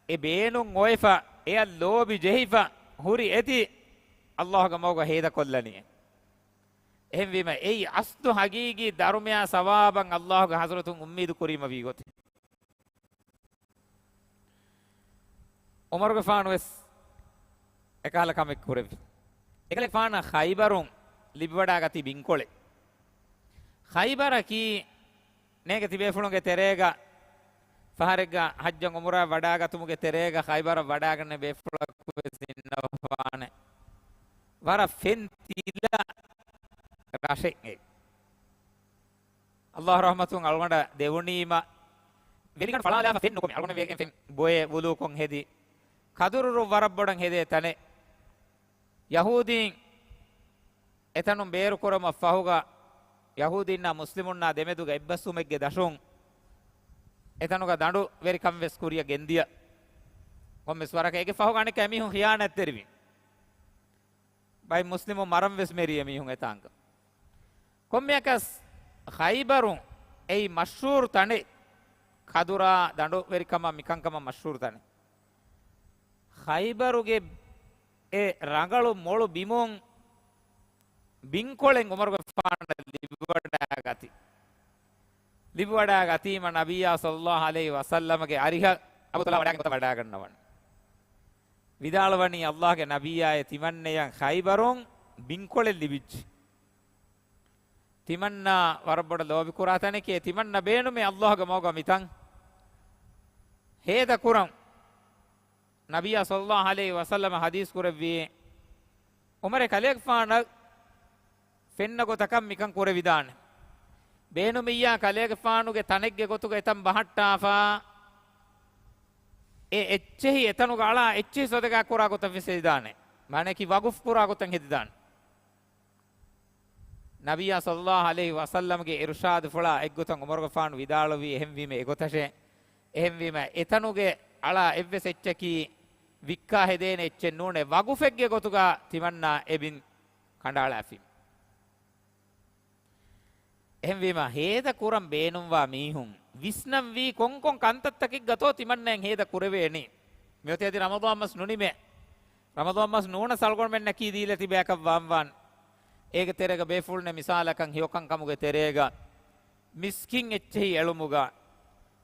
އެ ބޭނުން އޮވެފަ، އެއަށް ލޯބި ޖެހިފަ ހުރި އެތި އައްލާހުގެ މަގުގަ ހޭދަކޮށްލަނީ. އެހެންވީމަ، އެއީ އަސްލު ޙަޤީޤީ ދަރުމަޔާ ސަވާބަށް އައްލާހުގެ ޙަޟްރަތުން އުއްމީދު ކުރީމަ ވީ ގޮތެއް. ޢުމަރުގެފާނު ވެސް އެކަހަލަ ކަމެއް ކުރެއްވި. އެކަލޭގެފާނަށް ޚައިބަރުން ލިބިވަޑާގަތީ ބިންކޮޅެއް. ޚައިބަރަކީ ނޭގެ ތިބޭފުޅުންގެ ތެރޭގަ ފަހަރެއްގަ ޙައްޖަށް ޢުމުރާ ވަޑާގަތުމުގެ ތެރޭގަ ޚައިބަރަށް ވަޑާގަންނަ ބޭފުޅަކު ވެސް އިންނަވާނެ. ވަރަށް ފެން ތިލަ ރަށެއް އެ. އައްލާހު ރަޙްމަތުން އަޅުގަނޑަށް ދެވުނީމަ، ވެލިގަނޑު ފަޅާލާފަ ފެން ނުކުމެ. އަޅުގަނޑު ވެގެން ފެން ބޮއެ ވުޟޫކޮށް ހެދި، ކަދުރުރު ވަރަށް ބޮޑަށް ހެދޭ ތަނެއް. ޔަހޫދީން އެތަނުން ބޭރުކުރުމަށް ފަހުގަ، ޔަހޫދީންނާ މުސްލިމުންނާ ދެމެދުގަ އެއްބަސްވުމެއްގެ ދަށުން އެތަނުގަ ދަނޑުވެރިކަން ވެސް ކުރިޔަށް ގެންދިޔަ. ކޮންމެސް ވަރަކަށް އޭގެ ފަހުގަ އަނެއްކާ އެމީހުން ޚިޔާނާތްތެރިވި. ބައެއް މުސްލިމުން މަރަން ވެސް މެރި އެމީހުން އެތާނގަ. ކޮންމެއަކަސް ޚައިބަރު އެއީ މަޝްހޫރު ތަނެއް، ކަދުރާ ދަނޑުވެރިކަމަށް މިކަންކަމަށް މަޝްހޫރު ތަނެއް. ޚައިބަރުގެ އެ ރަނގަޅު މޮޅު ބިމުން ބިންކޮޅެއް ޢުމަރުގެފާނަށް ލިބިވަޑާގަތީ. ލިބިވަޑާގަތީމަ ނަބިއްޔާ ޞައްލައްލާހު ޢަލައިހި ވަސައްލަމަގެ އަރިހަށް އަބޫ ޠަލްޙާ ވަޑާގެން ގޮތަށް ވަޑާގަންނަވަން. ވިދާޅުވަނީ، އައްލާހުގެ ނަބިއްޔާއޭ، ތިމަންނަޔަށް ޚައިބަރުން ބިންކޮޅެއް ލިބިއްޖެ. ތިމަންނާ ވަރަށް ބޮޑަށް ލޯބިކުރާ ތަނެކޭ، ތިމަންނަ ބޭނުމޭ އައްލާހުގެ މަގުގަ މިތަން ހޭދަކުރަން. ނަބިއްޔާ ޞައްލައްލާހު ޢަލައިހި ވަސައްލަމަ ޙަދީޘް ކުރެއްވީ، ޢުމަރޭ، ކަލޭގެފާނަށް ފެންނަ ގޮތަކަށް މިކަން ކުރެވިދާނެ. ބޭނުމިއްޔާ ކަލޭގެފާނުގެ ތަނެއްގެ ގޮތުގަ އެތަން ބަހައްޓާފަ، އެ އެއްޗެހި އެތަނުގަ އަޅާ އެއްޗެހި ޞަދަޤާ ކުރާ ގޮތަށް ވެސް ހެދިދާނެ. މާނައަކީ ވަގުފް ކުރާ ގޮތަށް ހެދިދާނެ. ނަބިއްޔާ ޞައްލައްލާހު ޢަލައިހި ވަސައްލަމްގެ އިރުޝާދުފުޅާ އެއްގޮތަށް ޢުމަރުގެފާނު ވިދާޅުވީ އެހެންވީމަ އެގޮތަށޭ. އެހެންވީމަ އެތަނުގެ އަޅާ އެއްވެސް އެއްޗަކީ ވިއްކާ ހެދޭނެ އެއްޗެއް ނޫނޭ، ވަގުފެއްގެ ގޮތުގަ ތިމަންނާ އެ ބިން ކަނޑައަޅާފީމަ. އެހެންވީމަ، ހޭދަ ކުރަން ބޭނުންވާ މީހުން ވިސްނަންވީ ކޮންކޮން ކަންތައްތަކެއްގަތޯ ތިމަންނައަށް ހޭދަ ކުރެވޭނީ. މިއޮތީ އަދި ރަމަޟާން މަސް ނުނިމޭ. ރަމަޟާން މަސް ނޫނަސް އަޅުގަނޑުމެންނަކީ ދީލަތިބި ބަޔަކަށް ވާންވާން. އޭގެ ތެރޭގަ ބޭފުޅުންނެއް މިސާލަކަށް ހެޔޮކަންކަމުގެ ތެރޭގަ މިސްކިތް އެއްޗެހި އެޅުމުގަ،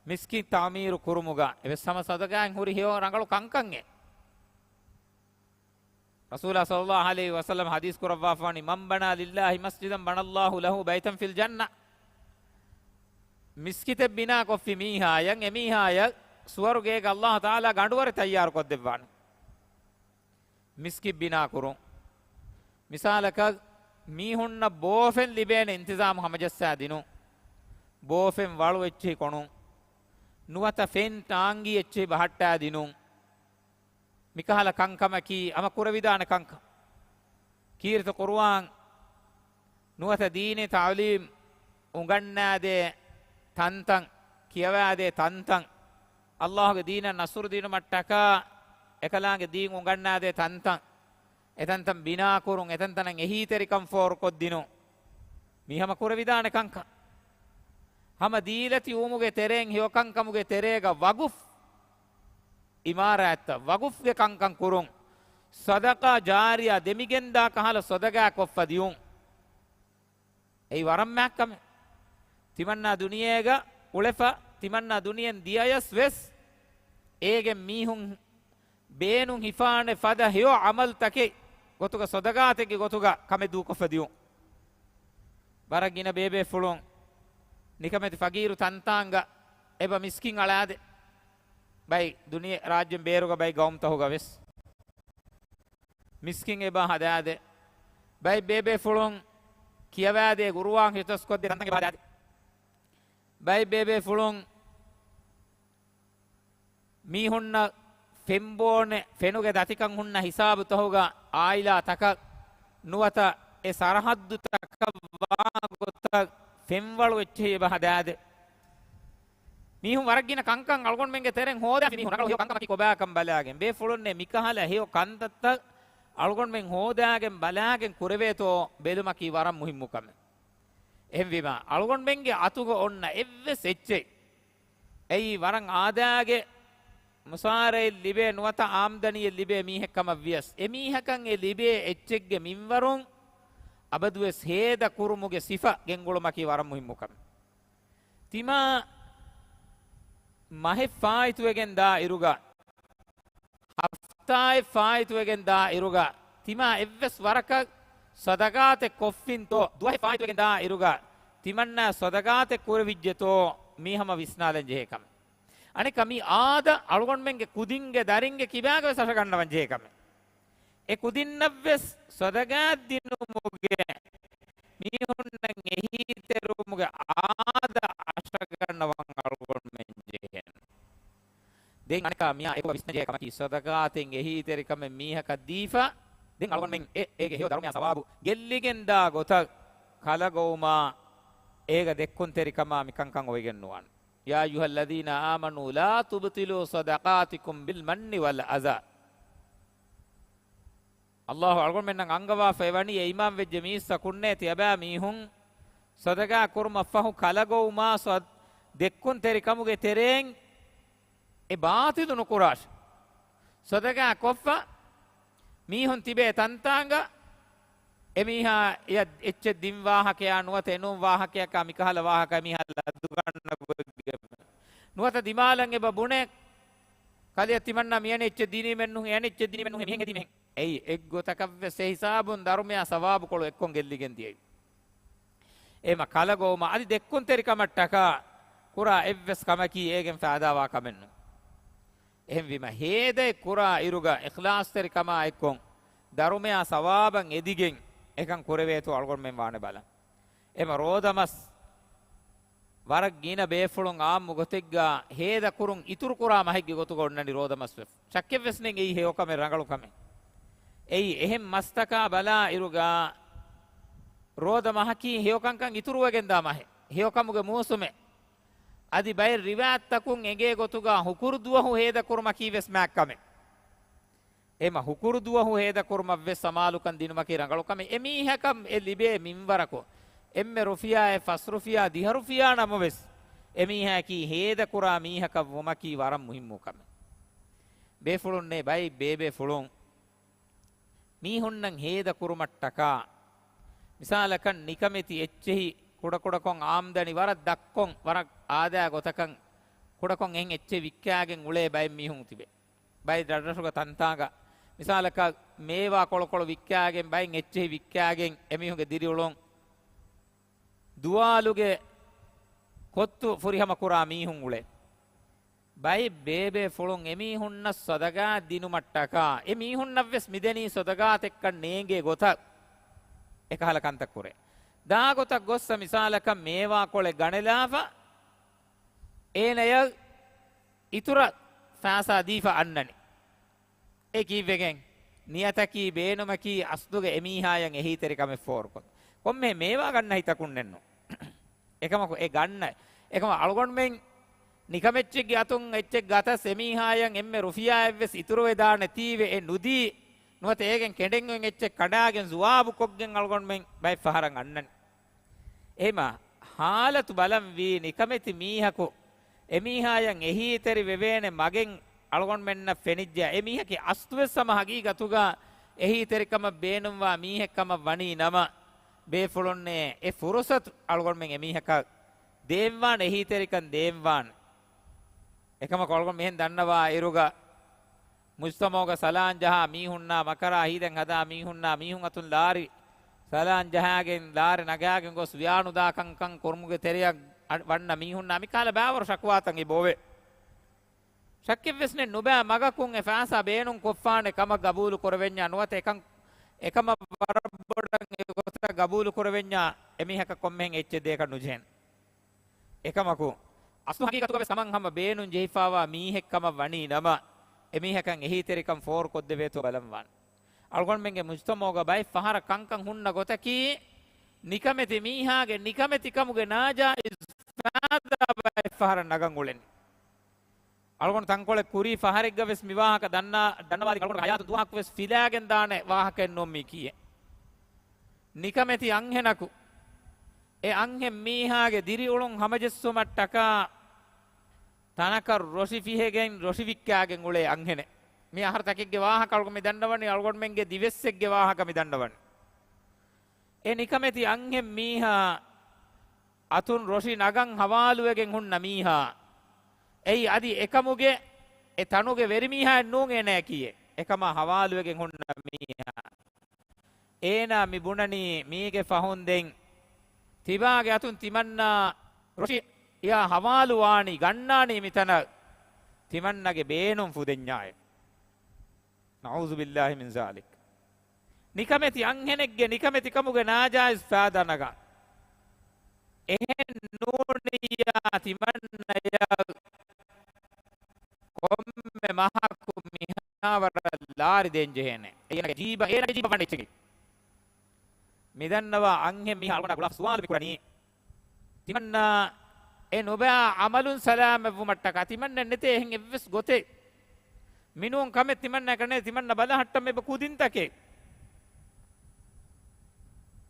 މިސްކިތް ތަޢުމީރު ކުރުމުގަ އެވެސް ހަމަ ޞަދަޤާއިން ހުރި ހެޔޮ ރަނގަޅު ކަންކަން އެ. ރަސޫލާ ޞައްލައްލާހު ޢަލައިހި ވަސައްލަމަ ޙަދީޘް ކުރައްވާފާނީ، "مَنْ بَنَى لِلَّهِ مَسْجِدًا بَنَى اللَّهُ لَهُ بَيْتًا فِي الْجَنَّةِ." މިސްކިތެއް ބިނާކޮށްފި މީހާޔަށް، އެމީހާޔަށް ސުވަރުގޭގަ އައްލާހު ތަޢާލާ ގަނޑުވަރެއް ތައްޔާރުކޮށްދެއްވާނެ. މިސްކިތް ބިނާކުރުން. މިސާލަކަށް، މީހުންނަށް ބޯފެން ލިބޭނެ އިންތިޒާމު ހަމަޖައްސާ ދިނުން. ބޯފެން ވަޅު އެއްޗެހި ކޮނުން. ނުވަތަ ފެން ޓާނގީ އެއްޗެހި ބަހައްޓާ ދިނުން. މިކަހަލަ ކަންކަމަކީ ހަމަ ކުރެވިދާނެ ކަންކަން. ކީރިތި ޤުރުއާން ނުވަތަ ދީނީ ތަޢުލީމް އުނގަންނާދޭ ތަންތަން، ކިޔަވާދޭ ތަންތަން، ﷲގެ ދީނަށް ނަޞްރު ދިނުމަށްޓަކާ އެކަލާނގެ ދީން އުނގަންނާދޭ ތަންތަން، އެތަންތަން ބިނާކުރުން، އެތަންތަނަށް އެހީތެރިކަން ފޯރުކޮށްދިނުން، މީ ހަމަ ކުރެވިދާނެ ކަންކަން. ހަމަ ދީލަތި ވުމުގެ ތެރެއިން ހެޔޮކަންކަމުގެ ތެރޭގަ ވަގުފް އިމާރާތްތައް، ވަގުފްގެ ކަންކަން ކުރުން، ޞަދަޤާ ޖާރިޔާ ދެމިގެންދާ ކަހަލަ ޞަދަޤާ ކޮށްފަ ދިޔުން. އެއީ ވަރަށް މާތް ކަމެއް. ތިމަންނާ ދުނިޔޭގަ އުޅެފަ، ތިމަންނާ ދުނިޔެން ދިޔަޔަސް ވެސް، އޭގެން މީހުން ބޭނުން ހިފާނެ ފަދަ ހެޔޮ ޢަމަލުތަކެއް ގޮތުގަ، ޞަދަޤާތެއްގެ ގޮތުގަ ކަމެއް ދޫކޮށްފަ ދިޔުން. ވަރަށް ގިނަ ބޭބޭފުޅުން ނިކަމެތި ފަގީރު ތަންތާނގަ އެބަ މިސްކިތް އަޅާދެ. ބައި ދުނިޔެ ރާއްޖެ ބޭރުގަ ބައި ގައުމުތަހުގަ ވެސް މިސްކިތް އެބަ ހަދާދެ. ބައި ބޭބޭފުޅުން ކިޔަވާދޭ ޤުރުއާން ހިފްޒުކޮށްދޭ ތަންތަން އެބަ ހަދާދެ. ބައި ބޭބޭފުޅުން މީހުންނަށް ފެންބޯނެ ފެނުގެ ދަތިކަން ހުންނަ ހިސާބުތަހުގަ އާއިލާތަކަށް ނުވަތަ އެ ސަރަހައްދުތަކަށް ވާ ގޮތަށް ފެންވަޅު އެއްޗެހި އެބަ ހަދާދެ. މީހުން ވަރަށް ގިނަ ކަންކަން އަޅުގަނޑުމެންގެ ތެރެއިން ހޯދާފި މީހުން ރަނގަޅު ހެޔޮ ކަންކަމަކީ ކޮބާކަން ބަލާގެން. ބޭފުޅުންނޭ މިކަހަލަ ހެޔޮ ކަންތައްތައް އަޅުގަނޑުމެން ހޯދާގެން ބަލާގެން ކުރެވޭތޯ ބެލުމަކީ ވަރަށް މުހިއްމު ކަމެއް. އެހެންވީމާ، އަޅުގަނޑުމެންގެ އަތުގަ އޮންނަ އެއްވެސް އެއްޗެއް، އެއީ ވަރަށް އާދައިގެ މުސާރައެއް ލިބޭ ނުވަތަ އާމްދަނީއެއް ލިބޭ މީހެއް ކަމަށް ވިޔަސް، އެމީހަކަށް އެ ލިބޭ އެއްޗެއްގެ މިންވަރުން އަބަދުވެސް ހޭދަ ކުރުމުގެ ސިފަ ގެންގުޅުމަކީ ވަރަށް މުހިއްމު ކަމެއް. ތިމާ މަހެއް ފާއިތުވެގެން ދާ އިރުގަ، ހަފްތާއެއް ފާއިތުވެގެން ދާ އިރުގަ، ތިމާ އެއްވެސް ވަރަކަށް ޞަދަޤާތެއް ކޮށްފިންތޯ؟ ދުވަހެއް ފާއިތުވެގެން ދާ އިރުގަ، ތިމަންނާ ޞަދަޤާތެއް ކުރެވިއްޖެތޯ؟ މީ ހަމަ ވިސްނާލަން ޖެހޭ ކަމެއް. އަނެއްކާ މީ އާދަ، އަޅުގަނޑުމެންގެ ކުދިންގެ ދަރިންގެ ކިބާގަވެސް އަށަގަންނަވަން ޖެހޭ ކަމެއް. އެ ކުދިންނަށްވެސް ޞަދަޤާތް ދިނުމުގެ މީހުންނަށް އެހީތެރިވުމުގެ އާދަ އަށަގަންނަވަން އަޅުގަނޑުމެން ޖެހޭނެ. ދެން އަނެއްކާ މިޔާ އެކުގަ ވިސްނަންޖެހޭ ކަމަކީ، ޞަދަޤާތެއް އެހީތެރިކަމެއް މީހަކަށް ދީފަ، ދެން އަޅުގަނޑުމެން އެ، އޭގެ ހެޔޮ ދަރުމަޔާ ސަވާބު ގެއްލިގެންދާ ގޮތަށް ކަލަ ގޮވުމާ އޭގަ ދެއްކުންތެރިކަމާ މިކަންކަން އޮވެގެން ނުވާނެ. يا أيها الذين آمنوا لا تبطلوا صدقاتكم بالمن والأذى. ﷲ އަޅުގަނޑުމެންނަށް އަންގަވާފައި ވަނީ އޭ އީމާން ވެއްޖެ މީސްތަކުންނޭ ތިޔަބައިމީހުން ޞަދަޤާ ކުރުމަށްފަހު ކަލަ ގޮވުމާ ޞަދް، ދެއްކުންތެރިކަމުގެ ތެރެއިން އެ ބާޠިލު ނުކުރާށި. ޞަދަޤާ ކޮށްފަ މީހުން ތިބޭ ތަންތާނގަ އެމީހާ އެއަށް އެއްޗެއް ދިން ވާހަކަޔާ ނުވަތަ އެނޫން ވާހަކަޔަކާ މިކަހަލަ ވާހަކަ އެމީހާ ލަދުގަންނަވައިގެން ނުވަތަ ދިމާލަށް އެބަ ބުނެ ކަލެއަށް ތިމަންނާ މިއަނެއް އެއްޗެއް ދިނީމެއްނުހޭ، އަނެއް އެއްޗެއް ދިނީމެއްނުހޭ، މިހެން ހެދީމެހެން. އެއީ އެއްގޮތަކަށްވެސް އެ ހިސާބުން ދަރުމަޔާ ސަވާބުކޮޅު އެއްކޮން ގެއްލިގެން ދިޔައީ. އެމަ ކަލަ ގޮވުމަށް އަދި ދެއްކުންތެރިކަމަށްޓަކާ ކުރާ އެއްވެސް ކަމަކީ އޭގެން ފައިދާވާ ކަމެއްނު. އެހެންވީމަ ހޭދައެއް ކުރާ އިރުގަ އިޚްލާޞްތެރިކަމާ އެއްކޮން ދަރުމަޔާ ސަވާބަށް އެދިގެން އެކަން ކުރެވޭތޯ އަޅުގަނޑުމެން ވާނެ ބަލަން. އެމަ ރޯދަމަސް ވަރަށް ގިނަ ބޭފުޅުން އާއްމު ގޮތެއްގަ ހޭދަ ކުރުން އިތުރު ކުރާ މަހެއްގެ ގޮތުގަ އޮންނަނީ ރޯދަމަސް ވެފަ. ޝައްކެއްވެސް ނެތް އެއީ ހެޔޮކަމެއް ރަނގަޅު ކަމެއް. އެއީ އެހެން މަސްތަކާ ބަލާ އިރުގަ ރޯދަ މަހަކީ ހެޔޮކަންކަން އިތުރުވެގެންދާ މަހެއް. ހެޔޮކަމުގެ މޫސުމެއް. އަދި ބައެއް ރިވާޔަތްތަކުން އެނގޭ ގޮތުގަ ހުކުރު ދުވަހު ހޭދަ ކުރުމަކީ ވެސް މާތް ކަމެއް. އެމަ ހުކުރު ދުވަހު ހޭދަ ކުރުމަށް ވެސް ސަމާލުކަން ދިނުމަކީ ރަނގަޅު ކަމެއް. އެމީހަކަށް އެ ލިބޭ މިންވަރަކު، އެންމެ ރުފިޔާއެއް ފަސް ރުފިޔާ ދިހަ ރުފިޔާ ނަމަވެސް، އެމީހަކީ ހޭދަ ކުރާ މީހަކަށް ވުމަކީ ވަރަށް މުހިއްމު ކަމެއް. ބޭފުޅުންނޭ ބައެއް ބޭބޭފުޅުން މީހުންނަށް ހޭދަ ކުރުމަށްޓަކާ، މިސާލަކަށް ނިކަމެތި އެއްޗެހި ކުޑަކުޑަކޮށް އާމްދަނި ވަރަށް ދަށްކޮށް، ވަރަށް އާދައިގެ ގޮތަކަށް ކުޑަކޮށް އެހެން އެއްޗެއް ވިއްކާގެން އުޅޭ ބައެއް މީހުން ތިބޭ. ބައެއް ރަށްރަށުގަ ތަންތާނގަ މިސާލަކަށް މޭވާ ކޮޅުކޮޅު ވިއްކާގެން، ބައެއް އެއްޗެހި ވިއްކާގެން އެމީހުންގެ ދިރިއުޅުން ދުވާލުގެ ކޮއްތު ފުރިހަމަ ކުރާ މީހުން އުޅޭ. ބައެއް ބޭބޭފުޅުން އެމީހުންނަށް ޞަދަޤާތް ދިނުމަށްޓަކާ، އެ މީހުންނަށްވެސް މިދެނީ ޞަދަޤާތެއްކަން ނޭނގޭ ގޮތަށް އެކަހަލަ ކަންތައް ކުރޭ. ދާ ގޮތަށް ގޮއްސަ މިސާލަކަށް މޭވާ ކޮޅެއް ގަނެލާފަ، އޭނަޔަށް އިތުރަށް ފައިސާ ދީފަ އަންނަނީ. އެ ކީއްވެގެން؟ ނިޔަތަކީ ބޭނުމަކީ އަސްލުގެ އެމީހާޔަށް އެހީތެރިކަމެއް ފޯރުކޮށް. ކޮންމެ މޭވާ ގަންނަ ހިތަކުންނެއްނު. އެކަމަކު އެ ގަންނަ، އެކަމަ އަޅުގަނޑުމެން ނިކަމެއްޗެއްގެ އަތުން އެއްޗެއް ގަތަސް އެމީހާޔަށް އެންމެ ރުފިޔާއެއްވެސް އިތުރުވެދާނެތީވެ އެ ނުދީ، ނުވަތަ އޭގެން ކެނޑެން އޮތް އެއްޗެއް ކަނޑާގެން ޒުވާބު ކޮށްގެން އަޅުގަނޑުމެން ބައެއް ފަހަރަށް އަންނަނީ. އެހެމަ ހާލަތު ބަލަން ވީ ނިކަމެތި މީހަކު އެމީހާޔަށް އެހީތެރި ވެވޭނެ މަގެއް އަޅުގަނޑުމެންނަށް ފެނިއްޖެ، އެ މީހަކީ އަސްލުވެސް ހަމަ ހަގީގަތުގަ އެހީތެރިކަމަށް ބޭނުންވާ މީހެއް ކަމަށް ވަނީ ނަމަ، ބޭފުޅުންނޭ އެ ފުރުސަތު އަޅުގަނޑުމެން އެމީހަކަށް ދޭންވާނެ، އެހީތެރިކަން ދޭންވާނެ. އެކަމަކު އަޅުގަނޑު މިހެން ދަންނަވާ އިރުގަ، މުޖްތަމައުގަ ސަލާން ޖަހާ މީހުންނާ، މަކަރާ ހީދަން ހަދާ މީހުންނާ، މީހުން އަތުން ލާރި ސަލާން ޖަހާގެން، ލާރި ނަގާގެން ގޮސް ވިޔާނުދާ ކަންކަން ކުރުމުގެ ތެރެއަށް އަ-، ވަންނަ މީހުންނާ މިކަހަލަ ބާވަރު ޝަކުވާތައް އެބައޮވޭ. ޝައްކެއްވެސް ނެތް، ނުބައި މަގަކުން އެ ފައިސާ ބޭނުން ކޮށްފާނެ ކަމަށް ގަބޫލު ކުރެވެންޏާ ނުވަތަ އެކަން، އެކަމަށް ވަރަށް ބޮޑަށް އެ ގޮތަށް ގަބޫލު ކުރެވެންޏާ އެމީހަކަށް ކޮންމެހެން އެއްޗެއް ދޭކަށް ނުޖެހޭނެ. އެކަމަކު، އަސްލު ހަގީގަތުގަވެސް ހަމަން ހަމަ ބޭނުން ޖެހިފާވާ މީހެއް ކަމަށް ވަނީ ނަމަ، އެމީހަކަށް އެހީތެރިކަން ފޯރުކޮށްދެވޭތޯ ބަލަންވާނެ. އަޅުގަނޑުމެންގެ މުޖްތަމައުގަ ބައެއް ފަހަރަށް ކަންކަން ހުންނަ ގޮތަކީ، ނިކަމެތި މީހާގެ ނިކަމެތިކަމުގެ ނާޖާއިޒް ފައިދާ ބައެއް ފަހަރަށް ނަގަން އުޅެނީ. އަޅުގަނޑު ތަންކޮޅެއް ކުރީ ފަހަރެއްގަވެސް މި ވާހަކަ ދަންނާ، ދަންނަވާލި އަޅުގަނޑު ހަޔާތުން ދުވަހަކުވެސް ފިލާގެން ދާނެ ވާހަކައެއް ނޫން މީ ކީއެއް. ނިކަމެތި އަންހެނަކު، އެ އަންހެން މީހާގެ ދިރިއުޅުން ހަމަޖެއްސުމަށްޓަކާ ތަނަކަށް ރޮށި ފިހެގެން ރޮށި ވިއްކާގެން އުޅޭ އަންހެނެއް. މި އަހަރު ތަކެއްގެ ވާހަކަ އަޅުގަނޑު މި ދަންނަވަނީ، އަޅުގަނޑުމެންގެ ދިވެއްސެއްގެ ވާހަކަ މި ދަންނަވަނީ. އެ ނިކަމެތި އަންހެން މީހާ އަތުން ރޮށި ނަގަން ހަވާލުވެގެން ހުންނަ މީހާ، އެއީ އަދި އެކަމުގެ އެ ތަނުގެ ވެރިމީހާއެއް ނޫން އޭނަޔަކީއެއް. އެކަމާ ހަވާލުވެގެން ހުންނަ މީހާ. އޭނާ މި ބުނަނީ މީގެ ފަހުން ދެން ތިބާގެ އަތުން ތިމަންނާ ރޮށި އެއާ ހަވާލުވާނީ ގަންނާނީ މިތަނަށް ތިމަންނަގެ ބޭނުން ފުދެންޏާއެ. ނަޢޫޛުބިﷲ މިން ޛާލިކް. ނިކަމެތި އަންހެނެއްގެ ނިކަމެތިކަމުގެ ނާޖާއިޒް ފައިދާ ނަގާ. އެހެން ނޫނިއްޔާ ތިމަންނަޔަށް ކޮންމެ މަހަކު މިހާވަރަށް ލާރި ދޭންޖެހޭނެ. އޭނަގެ ޖީބަށް، އޭނަގެ ޖީބަށް ވަންނަ އެއްޗެއް. މިދަންނަވާ އަންހެން މީހާ އަޅުގަނޑާ ގުޅާ ސުވާލު މިކުރަނީ. ތިމަންނާ އެ ނުބައި އަމަލުން ސަލާމަތްވުމަށްޓަކާ ތިމަންނަ ނެތޭ އެހެން އެއްވެސް ގޮތެއް. މިނޫން ކަމެއް ތިމަންނައަކަށް ނެތް، ތިމަންނަ ބަލަހައްޓަން އެބަ ކުދިންތަކެއް.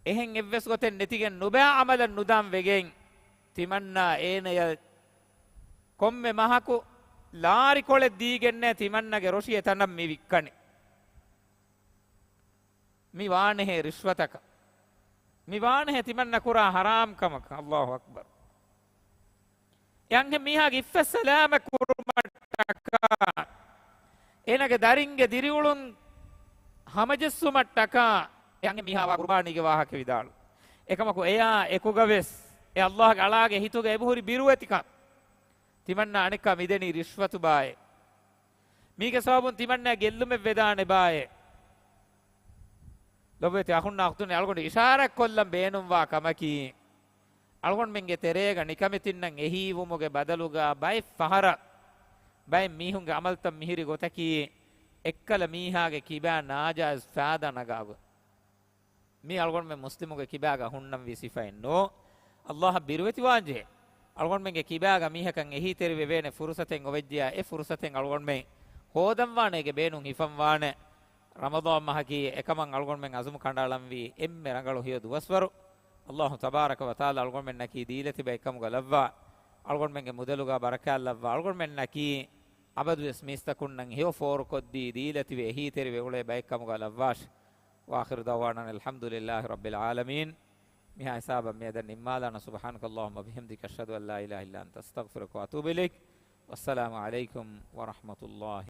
އެހެން އެއްވެސް ގޮތެއް ނެތިގެން ނުބައި އަމަލަށް ނުދާން ވެގެން ތިމަންނާ އޭނަޔަށް ކޮންމެ މަހަކު ލާރިކޮޅެއް ދީގެންނޭ ތިމަންނަގެ ރޮށި އެތަނަށް މި ވިއްކަނީ. މި ވާނެހޭ ރިޝްވަތަކަށް. މި ވާނެހޭ ތިމަންނަ ކުރާ ހަރާމް ކަމަކަށް. އައްލާހު އަކްބަރު. އެ އަންހެން މީހާގެ އިއްފަތް ސަލާމަތް ކުރުމަށްޓަކާ، އޭނަގެ ދަރިންގެ ދިރިއުޅުން ހަމަޖެއްސުމަށްޓަކާ، އެ އަންހެން މީހާ ވާ ގުރުބާނީގެ ވާހަކަ ވިދާޅު. އެކަމަކު އެޔާ އެކުގަވެސް، އެ އައްލާހުގެ އަޅާގެ ހިތުގަ އެބަހުރި ބިރުވެތިކަން. ތިމަންނާ އަނެއްކާ މިދެނީ ރިޝްވަތު ބާއޭ. މީގެ ސަބަބުން ތިމަންނަ ގެއްލުމެއް ވެދާނެ ބާއޭ. ލޮބުވެތި އަޚުންނާ އުޚްތުން، އަޅުގަނޑު އިޝާރާތް ކޮށްލަން ބޭނުންވާ ކަމަކީ، އަޅުގަނޑުމެންގެ ތެރޭގަ ނިކަމެތިންނަށް އެހީވުމުގެ ބަދަލުގަ ބައެއް ފަހަރަށް ބައެއް މީހުންގެ އަމަލްތައް މިހިރި ގޮތަކީ، އެއްކަލަ މީހާގެ ކިބާ ނާޖާއިޒް ފައިދާ ނަގާ ގޮތް. މީ އަޅުގަނޑުމެން މުސްލިމުގެ ކިބާގަ ހުންނަންވީ ސިފައެއް ނޫން. އައްލާހަށް ބިރުވެތިވާންޖެހޭ. އަޅުގަނޑުމެންގެ ކިބާގަ މީހަކަށް އެހީތެރިވެވޭނެ ފުރުސަތެއް އޮވެއްޖެޔާ، އެ ފުރުސަތެއް އަޅުގަނޑުމެން ހޯދަންވާނެ، އޭގެ ބޭނުން ހިފަންވާނެ. ރަމަޟާން މަހަކީ އެކަމަށް އަޅުގަނޑުމެން އަޒުމު ކަނޑައަޅަންވީ އެންމެ ރަނގަޅު ހެޔޮ ދުވަސްވަރު. އައްލާހު ތަބާރަކަ ވަތަޢާލާ އަޅުގަނޑުމެންނަކީ ދީލަތިބައި ކަމުގަ ލައްވާ، އަޅުގަނޑުމެންގެ މުދަލުގަ ބަރަކާތް ލައްވާ، އަޅުގަނޑުމެންނަކީ އަބަދުވެސް މީސްތަކުންނަށް ހެޔޮ ފޯރުކޮށްދީ، ދީލަތިބެ އެހީތެރިވެ އުޅޭ ބައެއް ކަމުގަ ލައްވާށި. وآخر دعوانا أن الحمد لله رب العالمين. މިހާ ހިސާބަށް މިއަދަށް ނިންމާލާނަން. سبحانك اللهم وبحمدك، أشهد أن لا إله إلا أنت، أستغفرك وأتوب إليك. والسلام عليكم ورحمة الله.